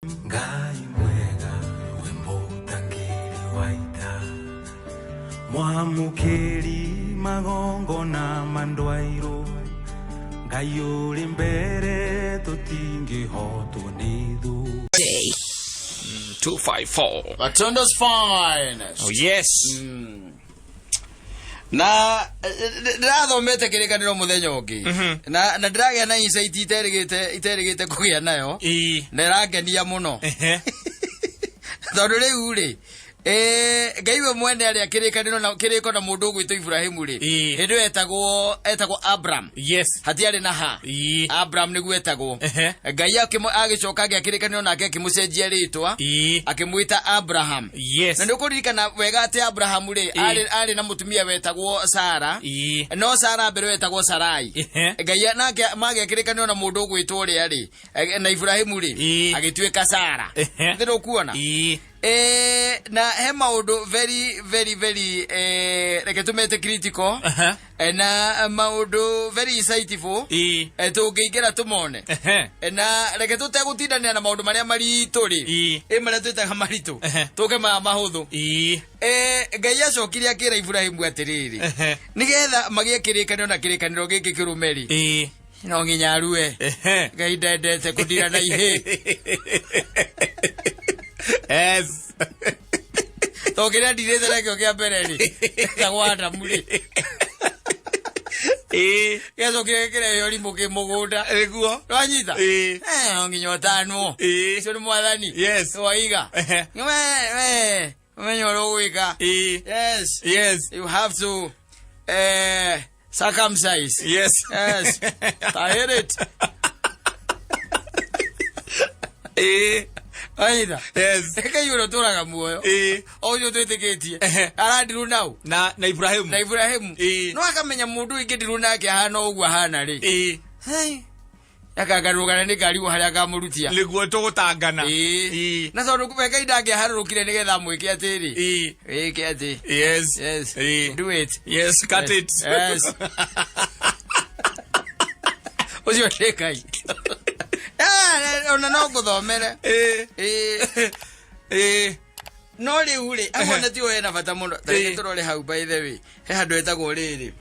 Ngai mwega we mũtangĩri wa ita, mwamũkĩri magongona ma ndwairũ, Ngai ũrĩ mbere tũtingĩhotwo nĩ thũ. 254. Matondo's finest. Oh, yes. Na ndĩrathomete kĩrĩkanĩro mũthenya ũngĩ na ndĩragĩa na insight iterĩgĩte kũgĩa nayo na ĩrangenia mũno. Tondũ rĩu rĩ, Ngai we mwene arĩa kĩrĩkanĩro na kĩrĩko na mũndũ ũgwĩtwo Ibrahimu rĩ, hĩndĩ ĩyo etagwo Abram. Hatiarĩ na ha. Abram nĩguo etagwo. Ngai agĩcoka agĩa kĩrĩkanĩro nake, akĩmũcenjia rĩtwa, akĩmwĩta Abraham. Na nĩ ũkũririkana wega atĩ Abrahamu rĩ, arĩ na mũtumia wetagwo Sara. No Sara mbere wetagwo Sarai. Ngai nake magĩa kĩrĩkanĩro na mũndũ ũgwĩtwo ũrĩa rĩ, na Ibrahimu rĩ, agĩtuĩka Sara. Nĩ ũkuona? Na he maũndũ very very very, reke tũmete critical, na maũndũ very insightful tũngĩingĩra tũmone. Na reke tũtegũtindanĩra na maũndũ marĩa maritũ rĩ, ĩ marĩa twĩtaga maritũ, tũke maya mahũthũ. Ngai acokire akĩra Ibrahimu atĩrĩrĩ, nĩgetha magĩe kĩrĩkanĩro na kĩrĩkanĩro gĩkĩ kĩrũme rĩ, no nginya arue. Ngai ndendete kũndira na ihĩ. To kĩrĩa ndirĩte nakĩo kĩa mbere rĩ, etagwo Adamu rĩ, gĩacokire gĩkĩrehe ũrimũ kĩ mũgũnda. Nwanyita? No nginya ũtanwo. Ũcio nĩ mwathani. Waiga. We ũmenye ũrĩa ũgwĩka. Yes. You have to circumcise. Yes. I hear it. Wanyita? Ngai ũrĩa ũtũraga muoyo, o ũcio twĩtĩkĩtie, arandirwo nau na Ibrahimu. Na Ibrahimu. No akamenya mũndũ ũyũ ingĩndirwo nake ahana ũguo ahana rĩ, hei, akangarũgana nĩ karigwo harĩa akamũrutia. Nĩguo tũgũtangana. Na tondũ we Ngai ndangĩaharũrũkire nĩgetha amwĩke atĩrĩ, wĩke atĩ. Yes. Do it. Yes, cut it. Yes, ũcio nĩ Ngai. Ona no ngũthomere. No rĩu rĩ, amwe na tio hena bata mũno. Tareke tũrore hau. By the way, he handũ hetagwo rĩrĩ,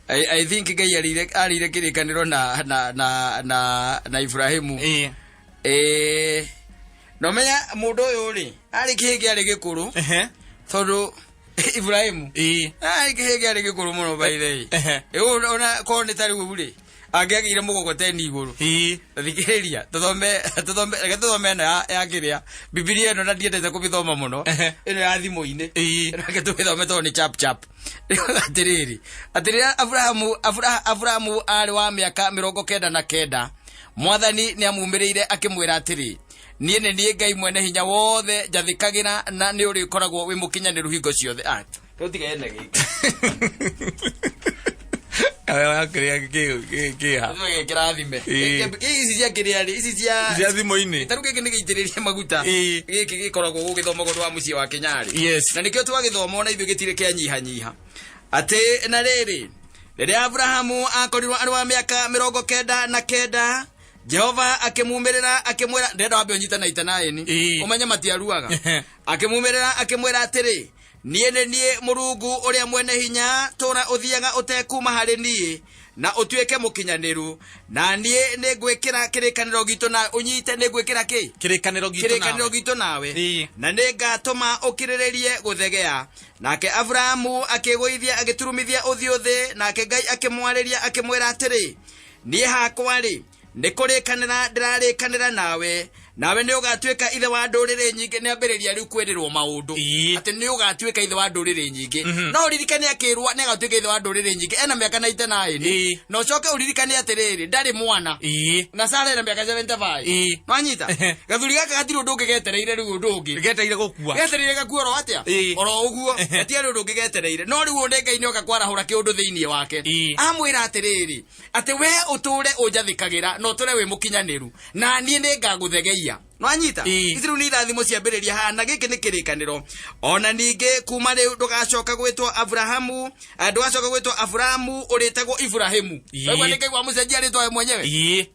I think Ngai arĩire kĩrĩkanĩro na Ibrahimu. No menya mũndũ ũyũ rĩ, arĩ kĩhĩ kĩarĩ gĩkũrũ, tondũ Ibrahimu arĩ kĩhĩ kĩarĩ gĩkũrũ mũno, by the way. Ona korwo nĩ ta rĩu rĩ, angĩagĩire mũgogoteni igũrũ. Thikĩrĩria, tũthome, reke tũthome ĩno ya kĩrĩa Bibilia ĩno, na ndiendete kũmĩthoma mũno. Ĩno ya thimũ-inĩ. Reke tũmĩthome tondũ nĩ chap chap. Atĩrĩrĩ, atĩ rĩrĩa Abrahamu arĩ wa mĩaka 99, mwathani nĩ amumĩrĩire akĩmwĩra atĩrĩ, "Niĩ nĩ niĩ Ngai mwene hinya wothe, njathĩkagĩra na nĩ ũrĩkoragwo wĩ mũkinyanĩru hingo ciothe." Ah, tũtigene gĩkĩ. Kĩrĩa kĩha? Kĩrathime. Ici cia kĩrĩa rĩ, ici cia cia thimũ-inĩ. Tarĩu gĩkĩ nĩ gĩitĩrĩrie maguta. Gĩkĩ gĩkoragwo gũgĩthomagwo ũndũ wa mũciĩ wa Kĩnyarĩ. Na nĩkĩo twagĩthoma ona ithuĩ gĩtirĩ kĩanyihanyiha, atĩ na rĩrĩ, rĩrĩa Abrahamu akorirwo arĩ wa mĩaka 99, Jehova akĩmumĩrĩra akĩmwĩra, ndĩrenda wambe ũnyite na itanaĩni, ũmenye matiaruaga. Akĩmumĩrĩra akĩmwĩra atĩrĩ, "Niĩ nĩ niĩ Mũrungu ũrĩa mwene hinya, tũra ũthiaga ũtekuma harĩ niĩ na ũtuĩke mũkinyanĩru, na niĩ nĩ ngwĩkĩra kĩrĩkanĩro gitũ na ũnyite, nĩ ngwĩkĩra kĩ? Kĩrĩkanĩro gitũ kĩrĩkanĩro nawe. Gitũ nawe. Na nĩ ngatũma ũkirĩrĩrie gũthegea." Nake Aburahamu akĩgũithia, agĩturumithia ũthiũ thĩ, nake Ngai akĩmwarĩria akĩmwĩra atĩrĩ, "Niĩ hakwa rĩ, nĩ kũrĩkanĩra ndĩrarĩkanĩra nawe, nawe nĩ ũgatuĩka ithe wa ndũrĩrĩ nyingĩ." Nĩ ambĩrĩria rĩu kwĩrĩrwo maũndũ, atĩ nĩ ũgatuĩka ithe wa ndũrĩrĩ nyingĩ. No ũririkane akĩrwo nĩ agatuĩka ithe wa ndũrĩrĩ nyingĩ ena mĩaka 99. Na ũcoke ũririkane atĩrĩrĩ, ndarĩ mwana, na Sara ena mĩaka 75. Nwanyita? Gathuri gaka gatirĩ ũndũ ũngĩ getereire rĩu, ũndũ ũngĩ Getereire gũkua. Getereire gakua oro atĩa? Oro ũguo. Gatiarĩ ũndũ ũngĩ getereire, no rĩu ũndĩ Ngai nĩoka kwarahũra kĩũndũ thĩinĩ wake. Amwĩra atĩrĩrĩ, atĩ we ũtũre ũnjathĩkagĩra na ũtũre wĩ mũkinyanĩru, na niĩ nĩ ngagũthegeia. Nwanyita? Ici rĩu nĩ irathimo ciambĩrĩria haha, na gĩkĩ nĩ kĩrĩkanĩro. "Ona ningĩ kuma rĩu ndũgacoka gwĩtwo Abrahamu, ndũgacoka gwĩtwo Aburahamu, ũrĩtagwo Ibrahimu." Waigua nĩ Ngai wamũcenjia rĩtwa we mwenyewe.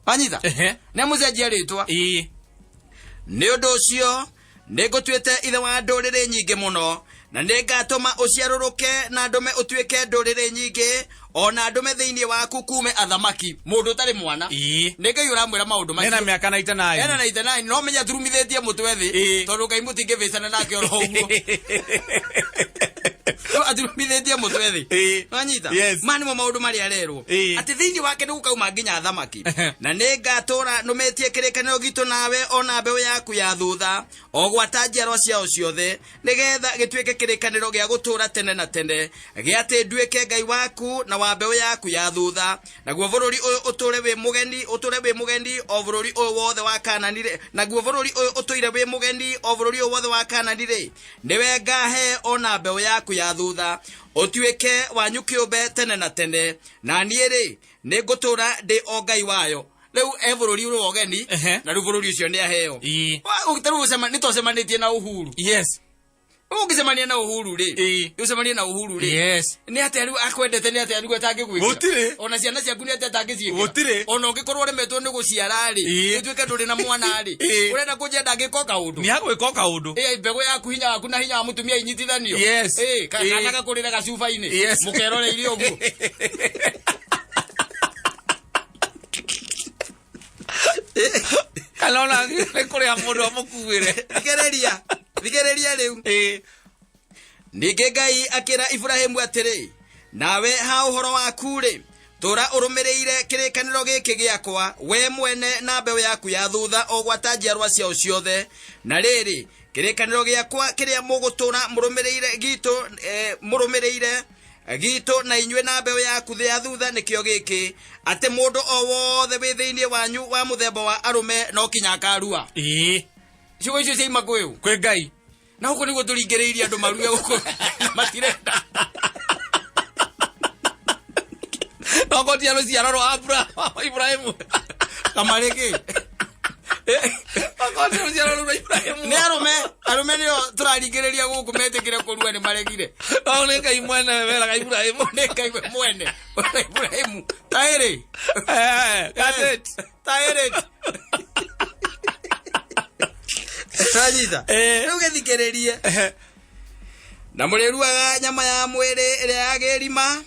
Wanyita? Nĩ amũcenjia rĩtwa. Nĩ ũndũ ũcio nĩngũtuĩte ithe wa ndũrĩrĩ nyingĩ mũno, na nĩngatũma ũciarũrũke na ndũme ũtuĩke ndũrĩrĩ nyingĩ, ona ndũme thĩinĩ waku kume athamaki. Mũndũ ũtarĩ mwana. Nĩ Ngai ũramwĩra maũndũ Ena macio. mĩaka 99. Ena 99, no menya aturumithĩtie mũtwe thĩ, tondũ Ngai mũtingĩbĩcana nake oro ũguo. No aturumithĩtie mũtwe thĩ. Nwanyita? Yes. Maya nĩmo maũndũ marĩa arerwo. Atĩ thĩinĩ wake nĩ gũkauma nginya athamaki. Na nĩngatũra nũmĩtie kĩrĩkanĩro gitũ nawe ona mbeũ yaku ya thutha, o gwata njiarwa ciao ciothe, nĩgetha gĩtuĩke kĩrĩkanĩro gĩa gũtũũra tene na tene, gĩa atĩ nduĩke Ngai waku na wa mbeũ yaku ya thutha. Naguo bũrũri ũyũ ũtũũre wĩ mũgeni, ũtũũre wĩ mũgeni o bũrũri ũyũ wothe wa Kaanani rĩ, naguo bũrũri ũyũ ũtũire wĩ mũgeni o bũrũri ũyũ wothe wa Kaanani rĩ, nĩwe ngahe ona mbeũ yaku ya thutha, ũtuĩke wanyu kĩũmbe tene na tene. Na niĩ rĩ, nĩngũtũũra ndĩ o Ngai wayo. Rĩu e bũrũri ũrĩ wa ũgeni, na rĩu bũrũri ũcio nĩ aheo. Rĩu nĩ twacemanĩtie na Uhuru. Ũngĩcemania na Uhuru rĩ, ũcemanie na Uhuru rĩ, nĩ atĩa rĩu akwendete, nĩ atĩa rĩu atangĩgwĩkĩra? Gũtirĩ. Ona ciana ciaku nĩ atĩa atangĩciĩkĩra? Gũtirĩ. Ona ũngĩkorwo ũremetwo nĩ gũciara rĩ, ũtuĩke ndũrĩ na mwana rĩ, ũrenda kũnjia ndangĩka o kaũndũ? Nĩ agwĩka o kaũndũ. Mbegũ yaku, hinya waku na hinya wa mũtumia inyitithanio. Kana gakũrĩre gacuba-inĩ. Mũkeroreire ũguo. Kana ona nĩ kũrĩa mũndũ amũkuĩre. Thikĩrĩria, thikĩrĩria rĩu. Ningĩ Ngai akĩra Iburahĩmu atĩrĩ, nawe ha ũhoro waku rĩ, tũra ũrũmĩrĩire kĩrĩkanĩro gĩkĩ gĩakwa, we mwene na mbeũ yaku ya thutha o gwata njiarwa ciao ciothe. Na rĩrĩ, kĩrĩkanĩro gĩakwa kĩrĩa mũgũtũra mũrũmĩrĩire gitũ, mũrũmĩrĩire gitũ na inyuĩ na mbeũ yaku ya thutha nĩkĩo gĩkĩ, atĩ mũndũ o wothe wĩ thĩinĩ wanyu wa mũthemba wa arũme no kinya akarua. Ciugo icio ciaima kwĩ ũ? Kwĩ Ngai. Na gũkũ nĩguo tũringĩrĩirie andũ marue gũkũ matirenda. No ngotia rũciaro rwa Ibrahimu. Kamarĩ kĩ? Ngotia rũciaro rwa Ibrahimu. Nĩ arũme, arũme nĩo tũraringĩrĩria gũkũ metĩkĩre kũrua nĩ maregire. No nĩ Ngai mwene weraga Ibrahimu. Nĩ Ngai we mwene. Ibrahimu. Taĩrĩ. That's it. Taĩrĩ. Twanyita. Rĩu gĩthikĩrĩrie. Na mũrĩruaga nyama ya mwĩrĩ ĩrĩa ya gĩrima,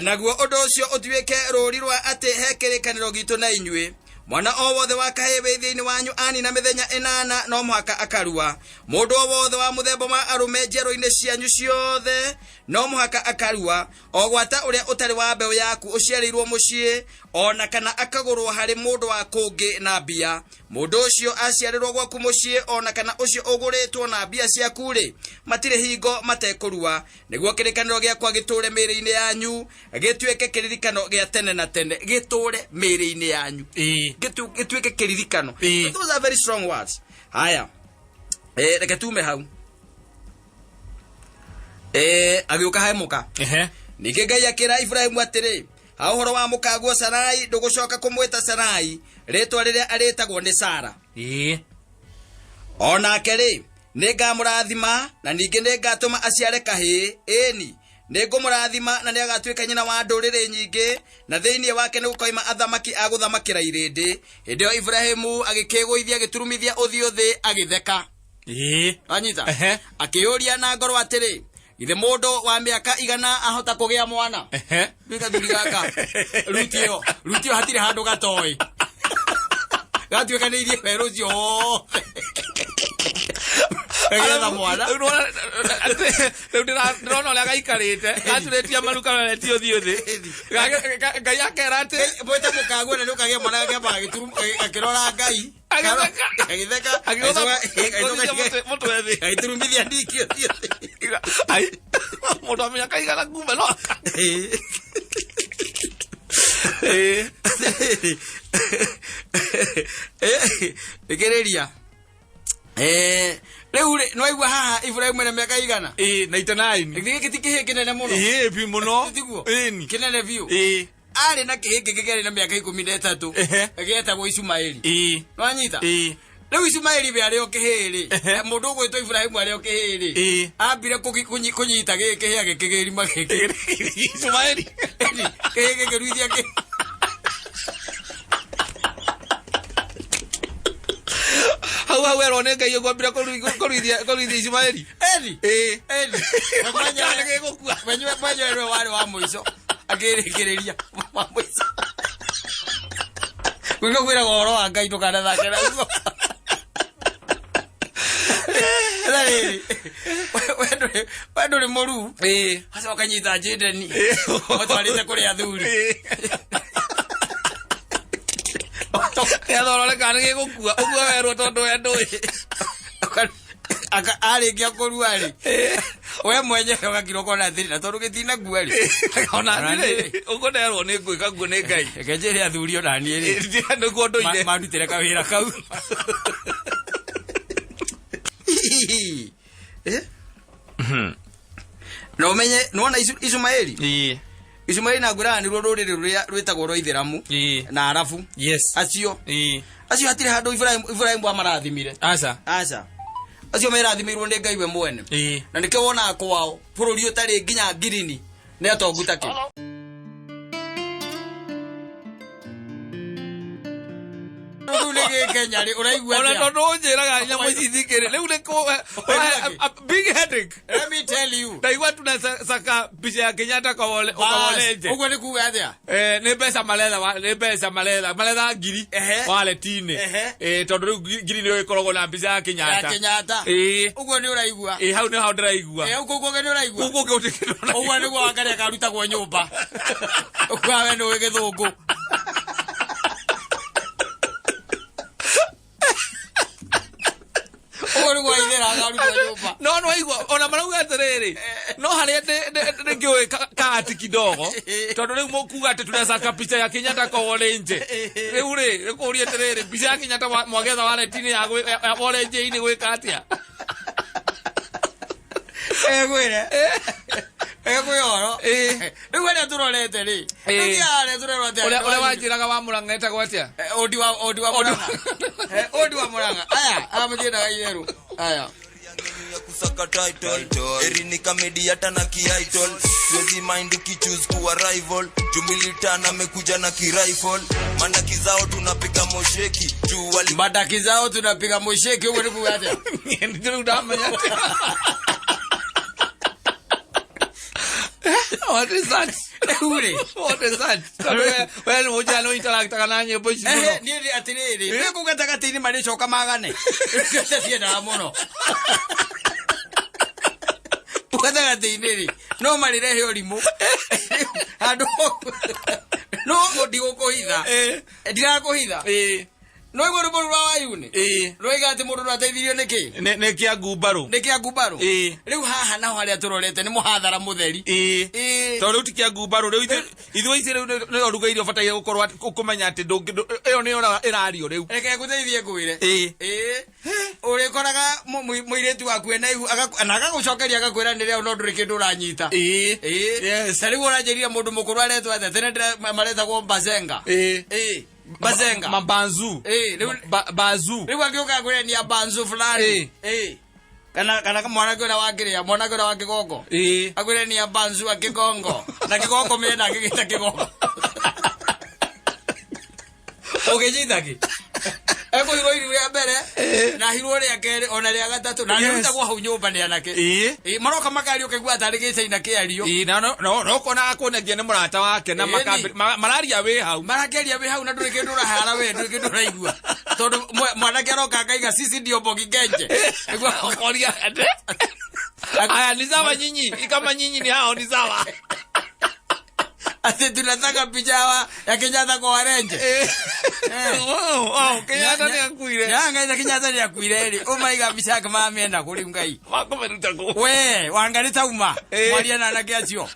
naguo ũndũ ũcio ũtuĩke rũũri rwa atĩ he kĩrĩkanĩro gitũ na inyuĩ. Mwana o wothe wa kahĩĩ wĩ thĩinĩ wanyu anina mĩthenya ĩnana no mũhaka akarua. Mũndũ o wothe wa mũthemba wa arũme njiarwa-inĩ cianyu ciothe no mũhaka akarua, o gwata ũrĩa ũtarĩ wa mbeũ yaku ũciarĩirwo mũciĩ, o na kana akagũrwo harĩ mũndũ wa kũngĩ na mbia. Mũndũ ũcio aciarĩrwo gwaku mũciĩ, o na kana ũcio ũgũrĩtwo na mbia ciaku rĩ, matirĩ hingo matekũrua, nĩguo kĩrĩkanĩro gĩakwa gĩtũũre mĩĩrĩ-inĩ yanyu, gĩtuĩke kĩririkano gĩa tene na tene. Gĩtũũre mĩĩrĩ-inĩ yanyu. Gĩtuĩke kĩririkano. Those are very strong words. Haya. Reke tume hau. Agĩũka he mũka. Ningĩ Ngai akĩra Ibrahimu atĩrĩ, ha ũhoro wa mũkaguo Sarai, ndũgũcoka kũmwĩta Sarai, rĩtwa rĩrĩa arĩtagwo nĩ Sara. O nake rĩ, nĩngamũrathima, na ningĩ nĩngatũma aciare kahĩĩ. Ĩni, nĩngũmũrathima, na nĩagatuĩka nyina wa ndũrĩrĩ nyingĩ, na thĩinĩ wake nĩgũkoima athamaki a gũthamakĩra irĩndĩ. Hĩndĩ ĩyo Ibrahimu agĩkĩgũithia, agĩturumithia ũthiũ thĩ, agĩtheka. Wanyita? Akĩyũria na ngoro atĩrĩ, githĩ mũndũ wa mĩaka igana ahota kũgĩa mwana? Rĩu gathuri gaka, ruti ĩyo, ruti ĩyo hatirĩ handũ gatoĩ. Gatuĩkanĩirie werũ ũcio wothe. Gagĩetha mwana. Rĩu ndĩrona ũrĩa gaikarĩte, gaturĩtie maru karoretie ũthiũ thĩ. Ngai akera atĩ Mwĩte mũkaguo na nĩũkagĩa mwana, gakĩamba gakĩrora Ngai. Agĩtheka. Agĩtheka. Agĩgũtha- Agĩcoka- agĩgũthithia mũtwe thĩ. Agĩturumithia ndiki ũthiũ thĩ. Ai, mũndũ wa mĩaka igana kumbe no aka. Thikĩrĩria. Rĩu rĩ, nĩwaigua haha Ibrahimu ena mĩaka igana? 99. Gĩkĩ ti kĩhĩĩ kĩnene mũno? Biũ mũno. Tiguo? Ĩni. Kĩnene biũ. Arĩ na kĩhĩĩ kĩngĩ kĩarĩ na mĩaka ikũmi na ĩtatũ. Gĩetagwo Ishumaeli. Nĩwanyita? Rĩu Ishumaeli we arĩ o kĩhĩĩ rĩ, mũndũ ũgwĩtwo Ibrahimu arĩ o kĩhĩĩ rĩ, ambire kũnyita gĩkĩ kĩhĩĩ agĩkĩgĩrima gĩkĩ. Ishumaeli. Kĩhĩĩ gĩkĩruithia kĩ. Hau hau werwo nĩ Ngai ũkwambire kũruithia Ishumaeli. Eni. Ĩĩ. Eni. Kana gĩgũkua. Mwenyewe nĩwe warĩ wa mũico akĩrĩkĩrĩria wa mũico. Gwĩka kwĩraga ũhoro wa Ngai ndũkanathake naguo. Na rĩrĩ, we ndũrĩ mũruu. Ĩĩ. Acoka nyita Jadeni. Ũtwarĩte kũrĩ athuri. Nĩgetha ũrore kana nĩgĩgũkua ũguo werwo tondũ we ndũĩ. Arĩkia kũrua rĩ, we mwenyewe ũgakira ũkona atĩrĩ, na tondũ gĩtinakua rĩ, Ona niĩ ũguo nderwo nĩ ngwĩka guo nĩ Ngai. Reke njĩre athuri ona niĩ rĩ, Nĩguo ndũire. Mandutĩre kawĩra kau. Na ũmenye, nĩwona Ishumaeli? Ĩĩ. Ishumaeli na ngwĩraga nĩruo rũrĩrĩ rũrĩa rwĩtagwo rwa Ithĩramu Ĩĩ. na Arabu. Yes. Acio. Ĩĩ. Acio hatirĩ handũ Ibrahim amarathimire. Aca. Aca. Acio merathimĩirwo nĩ Ngai we mwene. Ĩĩ. Na nĩkĩo wonaga kwao bũrũri ũtarĩ nginya ngirini nĩ atongu ta kĩ. Rĩu nĩ gĩkenya rĩ, ũraigua Ona atĩa? tondũ ũnjĩraga nyamũ ici ithikĩrĩ rĩu nĩ Ũraigua a big headache. Let me tell you. Ndaigua tunasaka mbica ya Kenyatta ũkawolenje. Ũguo nĩ kuga atĩa? Nĩ mbeca maretha nĩ mbeca maretha maretha ngiri Ehe. wallet-inĩ. Ehe. Tondũ rĩu ngiri nĩyo ĩkoragwo na mbica ya Kenyatta. Ya Kenyatta. Ĩĩ. Ũguo nĩ ũraigua. Ĩĩ, hau nĩho ndĩraigua. Ũguo ũguo nĩ ũraigua. Gũkũ ũngĩ gũtirĩ kĩndũ Ũguo nĩguo wa karĩa karutagwo nyũmba. Ũguo we nĩũĩ gĩthũngũ. Ũguo nĩguo aithĩra akarutwo nyũmba. No no aigua ona marauga atĩrĩrĩ, no harĩa ndĩngĩũĩ kaati kidogo, tondũ rĩu mũkuga atĩ tunasaka picha ya Kenyatta kwa Olenje. Rĩu rĩ, nĩkũria atĩrĩrĩ, mbica ya Kenyatta mwagetha wallet-inĩ ya ya Olenje-inĩ gwĩka atĩa? Egwĩre. Egwĩ ũhoro. Ĩĩ. Rĩu arĩa tũrorete rĩ. Ĩĩ. Rĩu arĩa tũrorete atĩ Ũrĩa wanjĩraga wa Mũrang'a etagwo atĩa? Odi wa Odi wa Mũrang'a. Odi wa Mũrang'a. Aya, aya mũtiendaga itherũ. Aya. Ya kusaka title eri ni kamedi hata na kiitol siwezi mind ukichoose kuwa rival jumilitana amekuja na kirifle mandaki zao tunapiga mosheki juu wali Mandaki zao tunapiga mosheki ũguo nĩ kuga atĩa? Rĩu ndamenya atĩa. What is that? Rĩu rĩ. What is that? Tondũ we nĩ mũnjana nĩ ũinteractaga na nyĩmbo ici mũno. Niĩ nĩ atĩrĩrĩ, nĩ kũu gatagatĩ-inĩ marĩcoka magane. Nĩkĩo ciendaga mũno. Gatagatĩ-inĩ rĩ, no marĩrehe ũrimũ. Handũ no ndigũkũhitha. Ndirakũhitha. No igua rwĩmbo rũu rwa Wayuni? Rwaiga atĩ mũndũ ndwateithirio nĩ kĩ? Nĩ kĩa ngumbarũ. Nĩ kĩa ngumbarũ? Rĩu haha naho harĩa tũrorete nĩ mũhathara mũtheri. Tondũ rĩu ti kĩa ngumbarũ, rĩu ithuĩ ici rĩu nĩ ũruga irio ũbataire gũkorwo kũmenya atĩ ĩyo nĩyo ĩrario rĩu. Reke ngũteithie ngwĩre. Ũrĩkoraga mũirĩtu waku ena ihu, na agagũcokeria agakwĩra nĩ rĩao no ndũrĩ kĩndũ ũranyita. Yes. Ta rĩu ũranjĩrire mũndũ mũkũrũ aretwo atĩa? Tene maretagwo Bazenga. Bazenga. Mabanzu. Bazu. Rĩu angĩũka akwĩre nĩ abanzu fulani. Kana mwanake ũrĩa wa kĩrĩa, mwanake ũrĩa wa kĩgongo. Akwĩre nĩ abanzu a kĩgongo. Na kĩgongo mĩena agĩgĩta kĩgongo. Ũngĩnyita kĩ? Ekũhirwo iru rĩa mbere, na ahirwo rĩa kerĩ, ona rĩa gatatũ, na Yes. nĩrutagwo hau nyũmba nĩ anake. Maroka makario ũkaigua tarĩ gĩcaina kĩario. Na no ũkona akuonagia nĩ mũrata wake na mararia wĩ hau. Marakĩaria wĩ hau na ndũrĩ kĩndũ ũrahara we, ndũrĩ kĩndũ ũraigua. Tondũ mwanake aroka akaiga sisi ndio Mbogi Kenje. Nĩguo Ũkoria atĩ? Aya, ni sawa nyinyi, kama nyinyi ni hao ni sawa. Ati tunataka picha ya Kenyatta kwa Warenje. Oh, oh, Kenyatta nĩ akuire. Ya, Ngai Kenyatta nĩ akuire rĩ. Ũmaiga mbica yake mamĩenda kũrĩ Ngai. Makũmĩruta kũ? We, Wangari tauma. Mwaria na anake acio.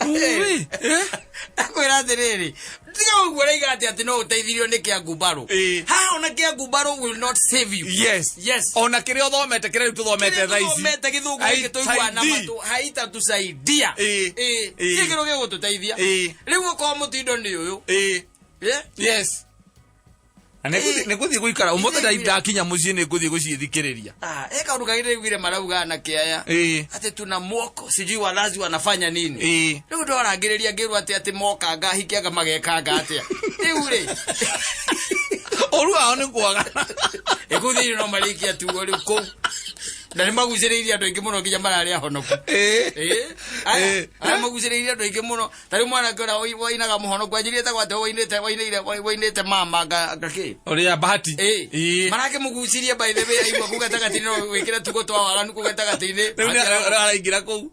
Ui, Akwĩra atĩrĩrĩ, tiga ũguo ũraiga atĩ atĩ no ũteithirio nĩ Kĩangu Mbarũ. Haha ona Kĩangu Mbarũ will not save you. Yes. Yes. Ona kĩrĩa ũthomete, kĩrĩa rĩu tũthomete thaa ici. Thomete gĩthũngũ gĩkĩ tũiguaga na Haitasaidii. matũ, haitatusaidia. Ti kĩndũ gĩgũtũteithia. Rĩu okorwo mũtindo nĩ ũyũ. Yes. Na nĩ ngũthiĩ gũikara ũmũthĩ ndakinya mũciĩ nĩ ngũthiĩ gũciĩthikĩrĩria. Ah, eh kaundu kagä rä marauga na kĩaya atĩ tuna mwoko sijui walazi wanafanya nini. Rĩu ndorangĩrĩria ngĩrwo atĩ atĩ mokanga hikianga magekanga atĩa rĩu rĩ Ũru wao nĩ kwagana. Ĩkũu thĩinĩ no marĩkia tuo rĩu kũu na nĩ magucĩrĩirie andũ aingĩ mũno nginya mararĩ ahonoku. Aya, aya magucĩrĩirie andũ aingĩ mũno. Ta rĩu mwanake ũrĩa wainaga mũhonoku anjirie etagwo atĩa wainĩte wainĩire wainĩte mama nga kĩ? Ũrĩa Bahati. Marakĩmũgucirie by the way aigua kũu gatagatĩ-inĩ no wĩkĩre tugo twa waganu kũu gatagatĩ-inĩ. Rĩu nĩ araingĩra kũu.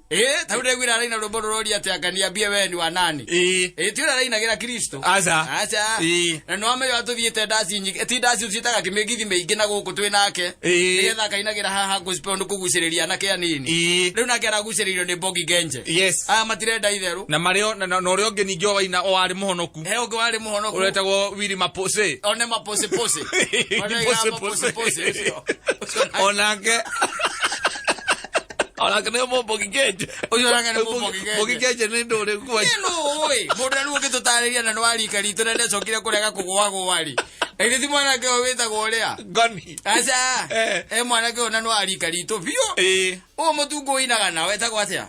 Ta rĩu ndaiguire araina rwĩmbo rũroria atĩ anga niambie we ni wa nani. Ti ũrĩa arainagĩra Kristo. Aca. Aca. Na nĩ wamenya tũthiĩte ndaci nyingĩ, ti ndaci ciĩtaga kĩmĩngithi mĩingĩ na gũkũ twĩ nake. Nĩgetha akainagĩra haha gospel nĩ kũgucĩrĩria anake anini. Rĩu nake aragucĩrĩirio nĩ Mbogi Genje. Yes. Aya matirenda itherũ. Na marĩ na ũrĩa ũngĩ ningĩ waina o warĩ mũhonoku. He ũngĩ warĩ mũhonoku. Ũretagwo Willy Mapose. One mapose pose. One Pose, mapose pose. pose ũcio. Onake. Onake nĩ Mbogi Genje. Ũcio onake nĩ Mbogi Genje. Mbogi Genje nĩ ndũrĩ kuo. Ĩ nũ ũĩ? Mũndũ rĩu ũngĩtũtarĩria na nĩ wa rika ritũ na nĩacokire kũrega kũgũagũa rĩ. Na githĩ ti mwanake ũyũ wĩtagwo ũrĩa? Ngoni. Aca. Mwanake ũyũ na nĩ wa rika ritũ biũ. Ũyũ mũtungu ũinaga nawe etagwo atĩa?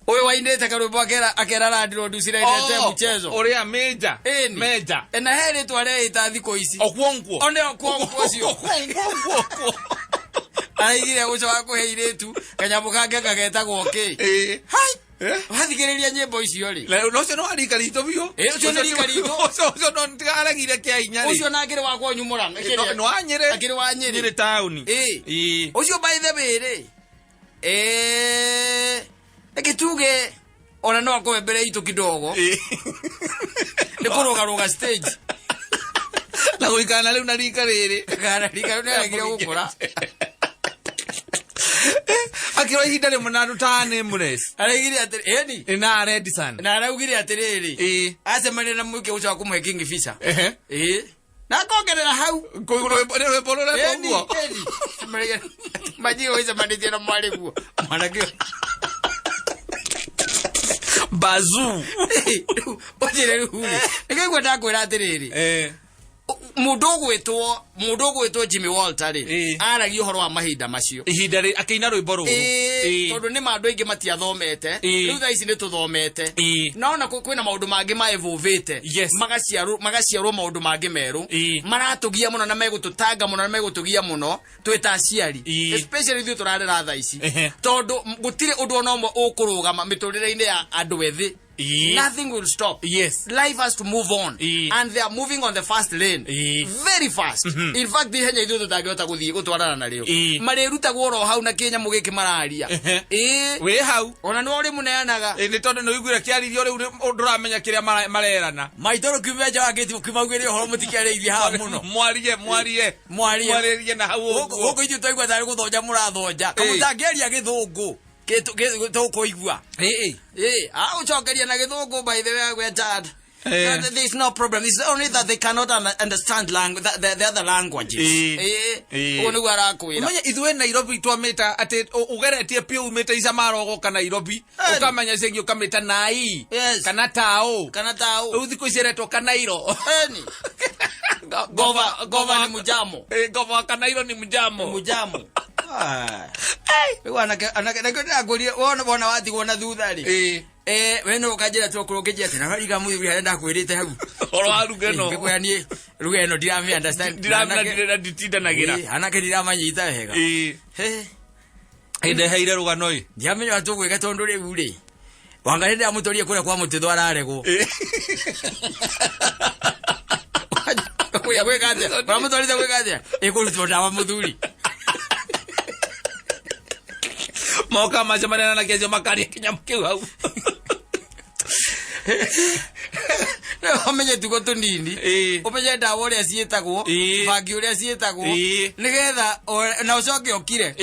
Ũyũ wainĩte karwĩmbo akera landlord usiletete mchezo. Ũrĩa Meja. Ĩni. Meja. Na he rĩtwa areĩta thikũ ici. Okwongwo. One Okwongwo ũcio. Okwongwo, Okwongwo. Araigire gũcoka kũhe irĩtu kanyamũ kangĩ kagetagwo kĩ. Hai. Wathikĩrĩria nyĩmbo icio rĩ. Na ũcio no arika ritũ biũ. Ũcio nĩ rika ritũ. Ũcio no ntigaregire kĩa hinya rĩ. Ũcio na akĩrĩ wa kwanyu Mũrang'a. No wa Nyĩrĩ. Akĩrĩ wa Nyĩrĩ. Nyĩrĩ taũni. Ũcio by the way rĩ. Reke tuge ona no akorwe mbere itũ kidogo. Nĩ kũrũgarũga stage. Na gũikara na rĩu na rika rĩrĩ. Kana rika rĩu nĩaregire gũkũra. Akĩrwo ihinda rĩmwe na andũ ta Nameless. Araugire atĩrĩ, ĩni. Na Redsan. Na araugire atĩrĩrĩ. Acemania na mũingĩ ũcio wa kũmũhe King Fisher. Na akongerera hau. Rwĩmbo rũrĩa ũguo. Ĩni. Manyi ũcemanĩtie na mwarĩ guo. Mwanake ũyũ. Bazoo. Ũnjĩre rĩu rĩ. Nĩkĩo ndakwĩra atĩrĩrĩ. Mũndũ ũgwĩtwo Jimmy Walter rĩ, aragia ũhoro wa mahinda macio. Ihinda rĩ, akĩina rwĩmbo rũrũ. Tondũ nĩ ma andũ aingĩ matiathomete. Rĩu thaa ici nĩ tũthomete. Na ona kwĩna maũndũ mangĩ ma-evolvĩte. Magaciarwo maũndũ mangĩ merũ. Maratũgia mũno na megũtũtanga mũno na megũtũgia mũno twĩ ta aciari. Especially ithuĩ tũrarera thaa ici. Tondũ gũtirĩ ũndũ ona ũmwe ũkũrũgama mĩtũrĩre-inĩ ya andũ ethĩ. Nothing will stop. Life has to move on. And they are moving on the fast lane. Very fast. In fact, ihenya ithuĩ tũtangĩhota gũthiĩ gũtwarana narĩo. Marĩrutagwo oro hau na kĩnyamũ gĩkĩ mararia. Wĩ hau. Ona nĩwe ũrĩmũneanaga. Nĩ tondũ nĩ ũiguire kĩarĩrio rĩu ndũramenya kĩrĩa marerana. Maitũ rĩu kiuma nja wa gĩti kiumaugĩre ũhoro mũtikĩarĩirie haha mũno. Mwarie, mwarie. Mwarie. Mwarĩrie na hau ũguo. Gũkũ ithuĩ twaigua tarĩ gũthonja mũrathonja. Kamũtangĩaria gĩthũngũ. Tũkũigua. Agũcokeria na gĩthũngũ by the way, we're tired. No, there is no problem. It's only that they cannot understand the other languages. Ũguo nĩguo arakwĩra. Ũmenye ithuĩ Nairobi twamĩta atĩ ũgeretie piũ umĩte Isamara ũgoka Nairobi, ũkamenya cengi ũkamĩta Nai. Kana Tao. Kana Tao. Rĩu thikũ ici ĩretwo Kanairo. Eni. Gova ni mujamo. Gova wa Kanairo ni mujamo. Mujamo. Rĩu anake, nakĩo ndĩrakwĩrire, wona watigwo na thutha rĩ. We no ũkanjĩra tu okorwo ũkĩnjĩra atĩ, na wariga mũthuri harĩa ndakwĩrĩte hau. Ũhoro wa ruga ĩno. Ngĩkwĩra niĩ ruga ĩno ndiramĩ understand. Ndiramĩ nditindanagĩra. Anake ndiramanyita wega. He. Ĩndeheire rũgano ĩ. Ndiamenya ũrĩa tũgwĩka tondũ rĩu rĩ. Wanga nĩ ndĩramũtwarire kũrĩa kwa mũtitũ araregwo. Kũrĩa gwĩka atĩa? Ũramũtwarĩte gwĩka atĩa? Ĩkũrutwo ndawa mũthuri. Moka macemania na kĩacio makaria kĩnyamũ kĩu hau. No ũmenye tugo tũnini. Ũmenye ndawa ũrĩa ciĩtagwo, bangi ũrĩa ciĩtagwo, nĩgetha na ũcoke ũkire.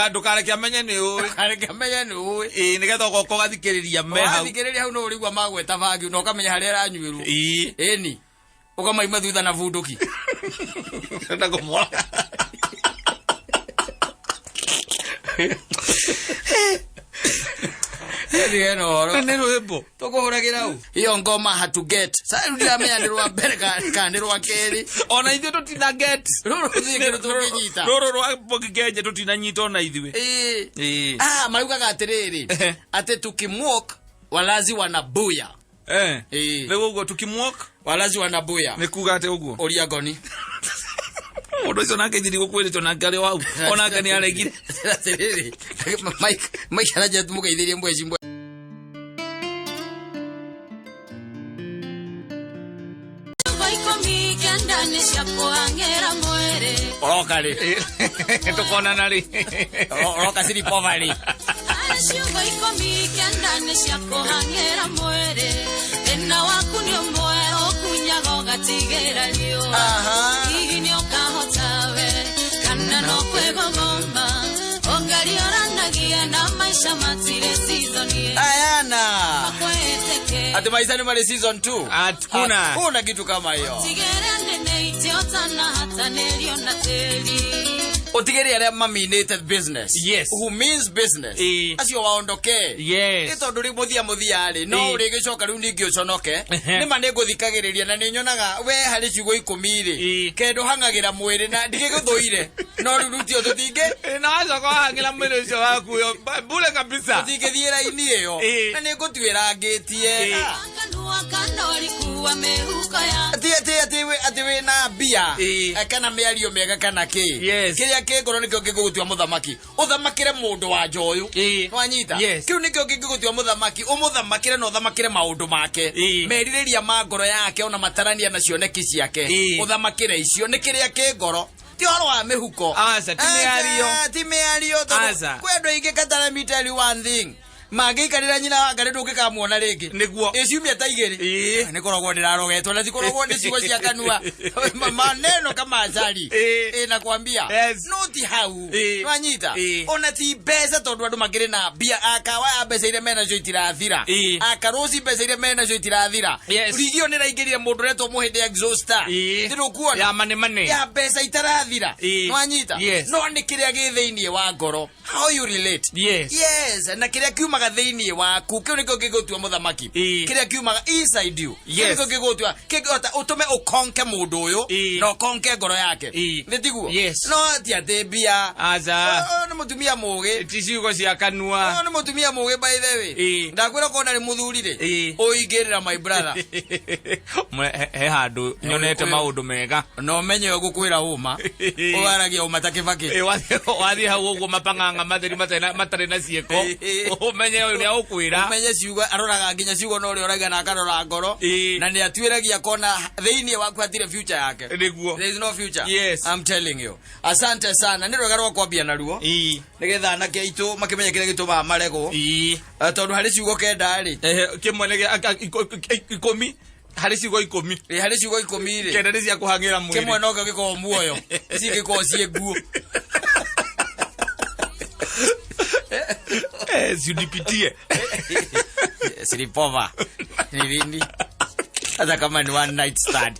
Ndũkareke amenye nĩ ũĩ. Ndũkareke amenye nĩ ũĩ. Nĩgetha ũgoka ũgathikĩrĩria me hau. Ũgathikĩrĩria hau no ũrĩigua magweta bangi na ũkamenya harĩa ĩranyuĩrwo. Ĩni. Ũkamaima thutha na bunduki. Na kũmũra. Ndigena ũhoro. Na nĩ rwĩmbo. Tũkũhũragĩra ũ? Hiyo ngoma hatuget. Sasa rĩu ndiramenya nĩ rwa mbere kana nĩ rwa kerĩ. Ona ithuĩ tũtina get. Rũrũ gũtirĩ kĩndũ tũngĩnyita. Rũrũ rwa Mbogi tũtinanyita ona ithuĩ. Ĩĩ. Ĩĩ. Ah, maraugaga atĩrĩrĩ Ehe. atĩ tukimwok walazi wanabuya. Eh. Ĩĩ. Rĩu ũguo tukimwok Walazi wanabuya. nĩ kuga atĩ ũguo. Ũria ngoni. Mũndũ ũcio nake njiri gũkwĩrĩtwo nake arĩ wau. Onake nĩ aregire. Atĩrĩrĩ, Mike Mike aranja mũgeithĩrie mweci mwe. Ũroka rĩ? Tũkonana rĩ. Ũroka sleepover rĩ? Ciugo ikũmi kenda nĩ cia kũhang'ĩra mwĩrĩ thĩna waku nĩ ũmwe ũkunyaga ũgatigĩra riũa Aha. hihi nĩ ũkahota we kana no kwĩgogoma ũngariũranagia na maica matirĩ season Ayana. makwĩtĩkĩ Ati maisha ni mali season 2. Hakuna. Hakuna kitu kama hiyo. tigĩra nene itiotana hatanĩrio na tĩri. Utigere aria maminĩte business. Yes. Who means business. Ĩĩ. Acio waondokee. Yes. Nĩ tondũ rĩu mũthia mũthia rĩ no Ĩĩ. ũrĩgĩcoka rĩu ningĩ ũconoke. Ehe. Nĩ ma nĩ ngũthikagĩrĩria na nĩ nyonaga we harĩ ciugo ikũmi rĩ Ĩĩ. kendo hang'agĩra mwĩrĩ na ndigĩgũthũire no rĩu rutio tũtingĩ Na wacoka wahang'ĩra mwĩrĩ ũcio waku ũyũ, bure kabisa. tũtingĩthiĩ raini ĩyo Ĩĩ. na nĩ ngũtuĩra ngĩtie. Ĩĩ. Ah. Kanua kanori kuwa mĩhuko ya Atĩ atĩ atĩ wĩ atĩ wĩ na mbia Ĩĩ. kana mĩario mĩega kana kĩ Yes. kĩrĩa kĩ ngoro nĩkĩo kĩngĩgũtua mũthamaki ũthamakĩre mũndũ wa nja ũyũ Ĩĩ. wanyita Yes. kĩu nĩkĩo kĩngĩgũtua mũthamaki ũmũthamakĩre na ũthamakĩre maũndũ make Ĩĩ. merirĩria ma ngoro yake ona matarania na cioneki ciake Ĩĩ. ũthamakĩre icio nĩ kĩrĩa kĩ ngoro ti ũhoro wa mĩhuko Aca, ti mĩario. Aca, ti mĩario tondũ Aca. kwĩ andũ aingĩ kata let me tell you one thing mangĩikarĩra nyina wa ngarĩ ndũngĩkamuona rĩngĩ Nĩguo. ĩ ciumia ta igĩrĩ Ĩĩ. nĩ koragwo ndĩrarogetwo na tikoragwo nĩ ciugo cia kanua maneno kama acari Ĩĩ. ĩ nakwambia Yes. no ti hau Ĩĩ. nwanyita Ĩĩ. ona ti mbeca tondũ andũ makĩrĩ na mbia akawa ya mbeca iria menacio itirathira Ĩĩ. akarũci mbeca iria menacio itirathira Yes. rigi ĩyo nĩraingĩrire mũndũ ũretwo mũhĩndĩ exhauster Ĩĩ. ndĩrũkuona Ya mane mane. ya mbeca itarathira Ĩĩ. nwanyita Yes. no nĩ kĩrĩa gĩ thĩinĩ wa ngoro how you relate Yes. yes na kĩrĩa kiumaga thĩinĩ waku kĩu nĩkĩo kĩngĩgũtua mũthamaki Ĩĩ. kĩrĩa kiumaga inside you kĩu Yes. nĩkĩo kĩngĩgũtua kĩngĩhota ũtũme ũkonke mũndũ ũyũ Ĩĩ. na ũkonke ngoro yake Ĩĩ. nĩ tiguo Yes. no ti atĩ mbia Aca. Ũyũ nĩ mũtumia mũgĩ Ti ciugo cia kanua. Ũyũ nĩ mũtumia mũgĩ by the way Ĩĩ. ndakwĩra kona nĩ mũthuri rĩ Ĩĩ. ũingĩrĩra my brother He handũ nyonete Ũyũ- maũndũ mega. na ũmenye ũyũ gũkwĩra ũma Ĩĩ. ũwaragia ũma ta kĩbakĩ Ĩ, wathiĩ hau ũguo mapang'ang'a matheri matarĩ na ciĩko Ĩĩ. ũmenye ũyũ nĩ agũkwĩra. Ũmenye ciugo aroraga nginya ciugo na ũrĩa ũrauga na akarora ngoro Ĩĩ. na nĩ atuĩragia kona thĩinĩ waku hatirĩ future yake. Nĩguo. There is no future. Yes. I'm telling you. Asante sana nĩ rwega rwa kwambia naruo Ĩĩ. nĩgetha anake aitũ makĩmenye kĩrĩa gĩtũmaga maregwo. Ĩĩ. Tondũ harĩ ciugo kenda rĩ Ehe, kĩmwe nĩ ikũmi harĩ ciugo ikũmi ĩ, harĩ ciugo ikũmi rĩ kenda nĩ cia kũhang'ĩra mwĩrĩ. kĩmwe nokĩo gĩkoragwo muoyo ici ingĩkorwo ciĩ nguo. Eh, si unipitie. Sleepover ni lini? Hata kama ni one night stand.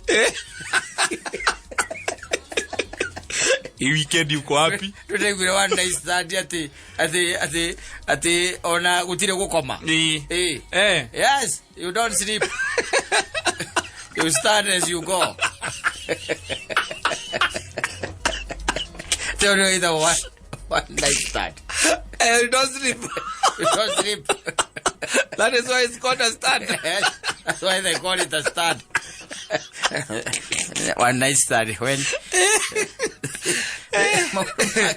Hii weekend uko wapi? Tũraiguire one night stand atĩ atĩ atĩ atĩ ona gũtirĩ gũkoma. Ĩĩ. Ĩĩ. Eh. Yes, you don't sleep. You stand as you go. Tell you either one night stand. Eh, you don't sleep. You don't sleep. That is why it's called a stand. Yes, that's why they call it a stand. One night stand when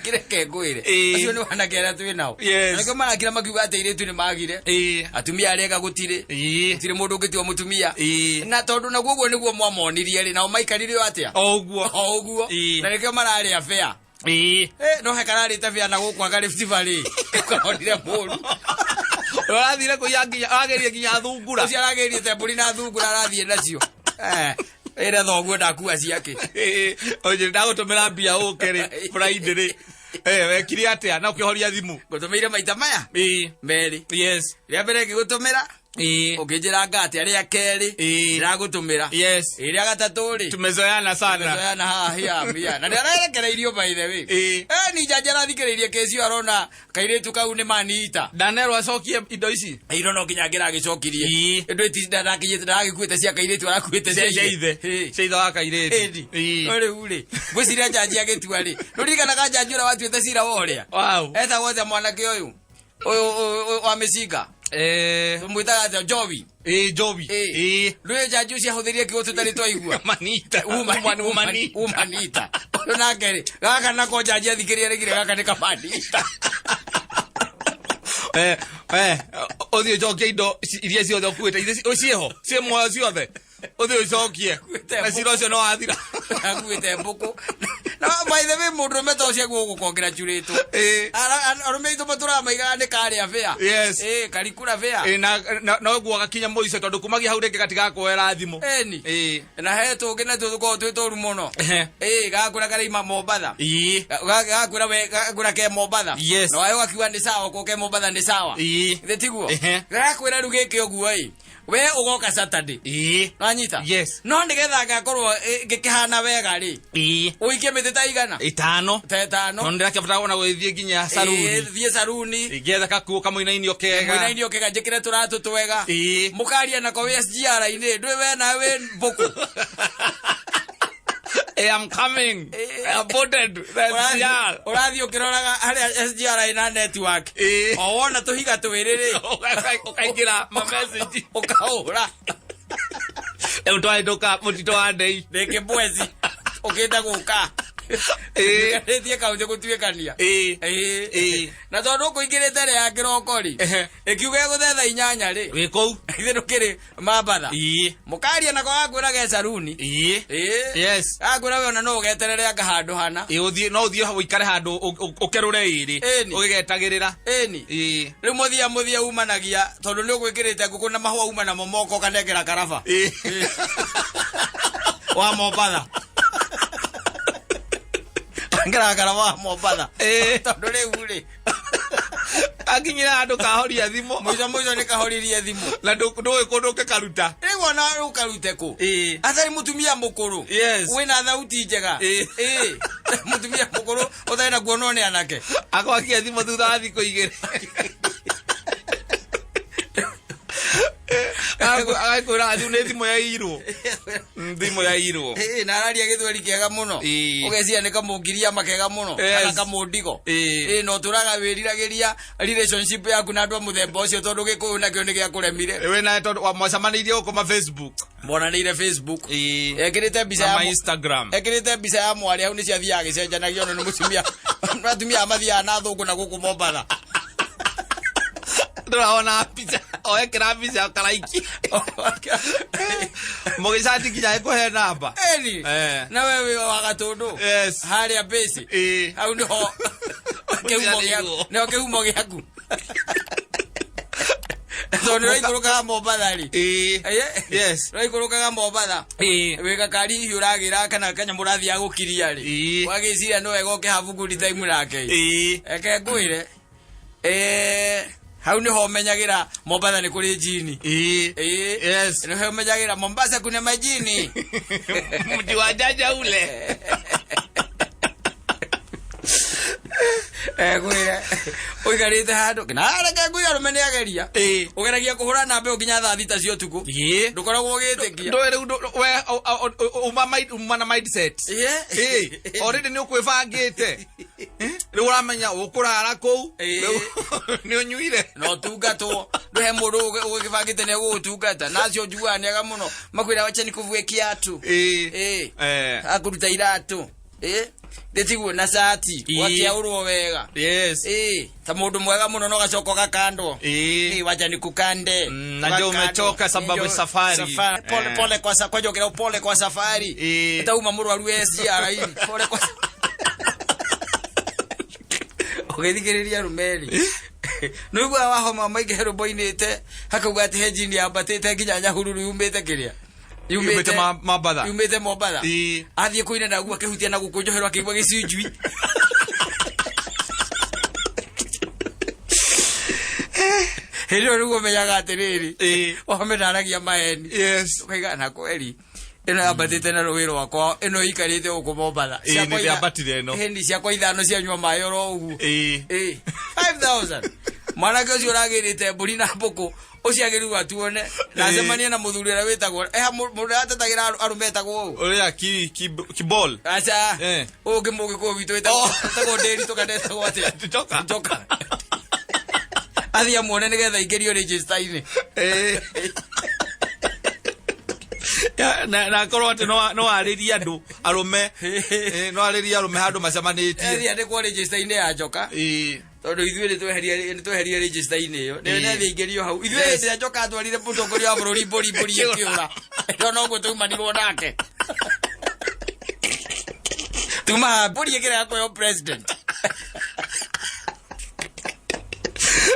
Kireke ngwire Ĩĩ. acio nĩ wanake arĩa twĩ nao. Yes. Na nĩkĩo marakira makiuga atĩ airĩtu nĩ magire Ĩĩ. atumia arĩa ega gũtirĩ Ĩĩ. gũtirĩ mũndũ ũngĩtua mũtumia Ĩĩ. na tondũ naguo ũguo nĩguo mwamonirie rĩ nao maikarire o atĩa O ũguo. o ũguo Ĩĩ. na nĩkĩo mararĩa bĩa. Ĩĩ. Eh, no he kararĩte bĩa na gũkũ anga Rift Valley karonire mũru. Ũrathire kũiya nginya ũrageria nginya thungura. Ũcio aragerie mbũri na thungura arathiĩ nacio. Eh, ĩra thoguo ndakua ciake. Ĩĩ. Oje ndagũtũmĩra mbia ũke rĩ Friday rĩ. Eh, wekire atĩa na ũkĩhoria thimũ? Ngũtũmĩire maita maya Ĩĩ. merĩ. Yes. Rĩa mbere ngĩgũtũmĩra Ũngĩnjĩra nga atĩa rĩa kerĩ, ndĩragũtũmĩra. Ĩ, rĩa gatatũ rĩ, Tumezoeana sana. Tumezoeana haha hia mia. Na nĩarerekereirio by the way. Ni njanji arathikĩrĩirie kesi ĩyo, arona kairĩtu kau nĩ maniita. Ndanerwo acokie indo ici. Iro no nginya angĩragĩcokirie. Ĩndũ ndakinyĩte, ndaragĩkuĩte cia kairĩtu, arakuĩte cia ithe. Cia ithe wa kairĩtu. Ĩni. No rĩu rĩ, ngwĩciria njanji agĩtua rĩ, ndũririkanaga njanji ũrĩa watuĩte cira wa ũrĩa etagwo atĩa, mwanake ũyũ ũyũ wa mĩcinga? Tũmwĩtaga atĩa, Jowi? Ĩ, Jowi. Ndũĩ njanji ũcio ahũthĩrie kiugo tũtarĩ twaigua. Manita. Womanita. Womanita. Ũyũ nake rĩ, gaka nako njanji athikĩrĩria rĩgire gaka nĩ kamanita. Ũthiĩ ũcokie indo iria ciothe ũkuĩte, iria ciĩho, ciĩ muoyo ciothe, ũthiĩ ũcokie. Ũkuĩte na cira ũcio no wathira. Akuĩte mbũkũ. Na by the way, mũndũ ũrũme ta ũcio gũgũkongera njurĩtwo. Arũme aitũ matũraga maigaga nĩ karĩa bĩa. Karikura bĩa. Na noguo gakinya mũico, tondũ kumagia hau rĩngĩ gatigakuoera thimũ. Ĩni. Na he tũngĩ natuo tũkoragwo twĩ tũru mũno. Gakwĩra karaima Mombatha. Gakwĩra we, gakwĩra ke Mombatha. Na wayo gakiuga nĩ sawa, ko ke Mombatha nĩ sawa. Githĩ tiguo? Gakwĩra rĩu gĩkĩ ũguo ĩ. We ũgoka Saturday. Nwanyita? Yes. No nĩgetha ngakorwo ngĩkĩhana wega rĩ, ũikie mĩtĩ ta igana? Ĩtano. Ta ĩtano. Tondũ ndĩrakĩbatara ona gũgĩthiĩ nginya saruni. Thiĩ saruni. Ingĩetha kakuo kamũinainio kega. Mũinainio kega, njĩkĩre tũratũ twega. Mũkaria nako wĩ SGR-inĩ, ndũĩ we nawe wĩ mbũkũ. I am coming. I am boarded. The SGR. Ũrathiĩ ũkĩroraga harĩa SGR ĩna network. O wona tũhiga twĩrĩ rĩ, Ũkaingĩra ma message. Ũkahũra. Rĩu twahĩtũka mũtitũ wa Ndei. Rĩngĩ mwezi ũkĩte gũka. Thiĩ kaunti gũtuĩkania. Na tondũ ũkũingĩrĩte rĩ ya kĩroko rĩ, ĩkiuga ĩgũthe thaa 8 rĩ, Wĩ kũu. Ithe ndũkĩrĩ Mambatha. Mũkaria nako gakwĩra ge saruni. Gakwĩra we ona no ũgeterere anga handũ hana. Ũthiĩ, no ũthiĩ ũikare handũ ũkerũre ĩrĩ. Ũgĩgetagĩrĩra. Ĩni. Rĩu mũthia mũthia umanagia tondũ nĩ ũgwĩkĩrĩte ngũkũ na mahũa, uma namo moko, ũkanengera karaba wa Mombatha. Ngera karaba wa Mombatha. Tondũ rĩu rĩ, Akinyira handũ kahoria thimũ. Mũico mũico nĩ kahoririe thimũ. Na ndũĩ kũndũ ũngĩkaruta. Rĩu ona ũkarute kũ? Atarĩ mũtumia mũkũrũ. Wĩna thauti njega. Mũtumia mũkũrũ ũtarĩ na kuonwo nĩ anake. Akwakia thimũ thutha wa thikũ 2. Agakwĩra athiũ nĩ thimũ yairwo. Thimũ yairwo. Na araria gĩthweri kĩega mũno. Ũgeciria nĩ kamũngiriama kega mũno. Kana kamũndigo. Na ũtũraga wĩriragĩria relationship yaku na andũ a mũthemba ũcio, tondũ gĩkũyũ nakĩo nĩ gĩakũremire. Wĩ nawe tondũ mwacemanĩirie gũkũ ma Facebook. Monanĩire Facebook. Ekĩrĩte mbica Na ya ma Instagram. Ekĩrĩte mbica ya mwarĩ hau, nĩ ciathiaga gĩcenjanagia ona nĩ mũtumia, atumia aya mathiaga na thũngũ na gũkũ Mombatha. Ndũraona mbica o ekĩra mbica karaiki mũgĩcati nginya ĩkũhe namba. Eni. Na we wĩ wa Gatũndũ. Harĩa base. Hau nĩho kĩhumo gĩaku. Nĩho kĩhumo gĩaku. Tondũ nĩũraikũrũkaga Mombatha rĩ. Ũraikũrũkaga Mombatha. Wĩ gakari hihi ũragĩra kana kanyamũ ũrathiaga gũkiria rĩ. Ũgagĩciria nĩ wega ũkĩ have good time nake. Reke ngwĩre. Hau nĩho ũmenyagĩra Mombatha nĩ kũrĩ njini. Nĩho ũmenyagĩra Mombasa kuna majini. Mji wa jaja ule. Ngwĩre ũikarĩte handũ na reke ngwĩre arũme nĩ ageria. Ũgeragia kũhũra namba ĩyo nginya thaa 6 cia ũtukũ. Ndũkoragwo ũgĩtĩkia. Ndũĩ rĩu we uma na mindset. Already nĩ ũkwĩbangĩte. Rĩu ũramenya ũkũrara kũu. Rĩu nĩ ũnyuire. Na ũtungatwo, ndũhe mũndũ ũgĩbangĩte nĩ egũgũtungata, na acio njugaga nĩ ega mũno, makwĩra wacha nikuvue kiatu. Akũruta iratũ. Ndĩtiguo na cati. Ũgakĩaũrwo wega. Ta mũndũ mwega mũno, no gacoka ũgakandwo. Wacha nikukande. Najua umechoka sababu Ndio, safari. Safari. Pole, pole kwa kwa pole kwa safari. Itauma mũrwaru SGR hivi. Pole kwa ũgĩthikĩrĩria rũmeri nĩiguaga wahoma maingĩ rũmbo-inĩte hakauga atĩ he njini yambatĩte nginya Nyahururu yumĩte kĩrĩa Yumĩte Mambatha. Yumĩte Mombatha. Athiĩ kũina naguo akĩhutia na gũkũ njohero akĩigua gĩcinjui. Hĩndĩ ĩyo nĩguo ũmenyaga atĩrĩrĩ, Ĩĩ. wahome ndaragia maheni. Yes. Ũkaiga na kweri ĩno yambatĩte na rũĩ rwakwa, ĩno ĩikarĩte gũkũ Mombatha. Ĩĩ, Ciakwa nĩ ndĩambatire ĩno. Ĩni, ciakwa ithano cianyua maĩ oro ũguo. Ĩĩ. Ĩĩ, 5000. Mwanake ũcio ũragĩrĩte mbũri na mbũkũ ũcio agĩrĩirwo atuone na Ĩĩ. acemanie na mũthuri ũrĩa wĩtagwo mũndũ ũrĩa atetagĩra arũme etagwo ũũ. Ũrĩa kibol. Aca. Eh. Ũyũ ũngĩ mũgĩkũyũ witũ wĩtagwo Oh. wĩtagwo Ndĩritũ kana etagwo atĩa? Njoka. Njoka. Athiĩ amuone nĩgetha aingĩrio register-inĩ. Ĩĩ. Ya, na akorwo atĩ no arĩrie andũ arũme. Ĩĩ, no arĩrie arũme handũ macemanĩtie. Athiĩ andĩkwo register-inĩ ya njoka. Ĩĩ. Tondũ ithuĩ nĩtweherie register-inĩ ĩyo. Ĩĩ. Nĩ athiĩ aingĩrio hau. Ithuĩ Yes. hĩndĩ ĩrĩa njoka atwarire mũtongoria wa bũrũri mbũri ĩkĩũra. Ĩyo noguo tumanirwo nake. Tuma haha, mbũri ĩkĩrega kũheo president.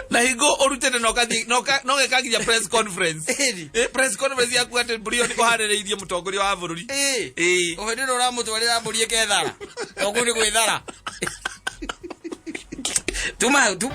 Na hingo ũrutĩte na ũgathiĩ na ũgeka nginya press conference. Ĩni. Ĩ, press conference yaku atĩ mbũri ĩyo nĩkũharĩrĩirie mũtongoria wa bũrũri. Ĩĩ. Ĩĩ. Hĩndĩ ĩno ũramũtwarĩra mbũri ĩkethara. To kũu nĩ gwĩthara. Tuma hau tu.